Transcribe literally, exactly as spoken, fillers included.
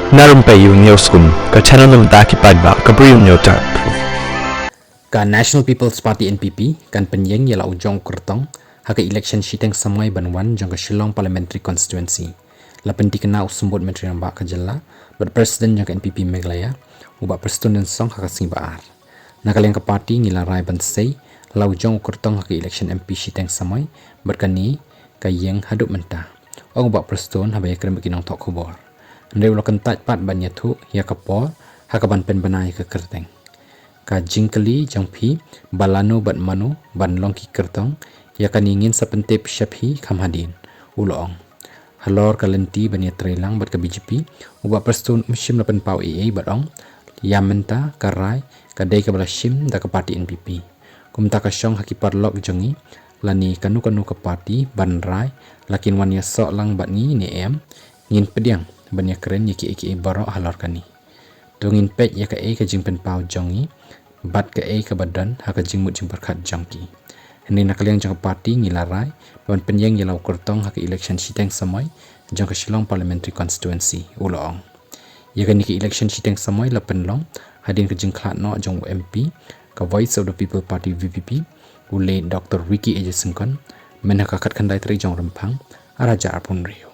Na Rympei U News Kun, ka channel na bynta ki paidbah ka Bri U News Tap. Ka National People's Party N P P kan pynïeng ïa la u jong u kyrtong ha ka election shiteng samoi ban wan jong ka Shillong Parliamentary Constituency. La pynthikna u Symbud Myntri Rangbah ka jylla bad President jong ka N P P Meghalaya, u Bah Prestone Tynsong, ha ka sngi Ba-ar. Na ka liang ka party ngi la rai ban sei la u jong u kyrtong ha ka election M P shiteng samoi bad kane ka ïeng haduh mynta, ong u Bah Prestone haba ïakren bad ki nongthoh khubor. Hynrei u la kyntait pat ban ïathuh ïa ka por ha kaban pynbna ïa ka kyrteng. Ka jingkylli jong phi ba lano bad mano ban long ki kyrtong, ïa kane ngin sa pyntip sha phi kham hadien, u la ong. Halor ka lynti ban ïatreilang bad ka B J P, u Bah Prestone um shym la pynpaw ei ei bad ong ïa mynta ka rai ka dei kaba la shim da ka party N P P. Kumta ka shong ha ki paralok jong ngi lane kano kano ka party ban rai la kin wan ïasoh lang bad ngi ne em, ngin pdiang ban ïakren ïa kiei kiei baroh halor kane. To ngin peit ïa kaei ka jingpynpaw jong ngi bad kaei kaba don ha ka jingmut jingpyrkhat jong ki. Hynrei na ka liang jong ka party ngi la rai ban pynïeng ïa la u kyrtong ha ka election shiteng samoi jong ka Shillong Parliamentary Constituency, u la ong. Ïa kane ka election shiteng samoi la pynlong hadien ka jingkhlad noh jong u M P ka Voice of the People Party, V P P, u late Doctor Ricky A J Syngkon, myn ha ka khatkhyndai tarik jong u Rymphang, ar hajar arphew hynriew.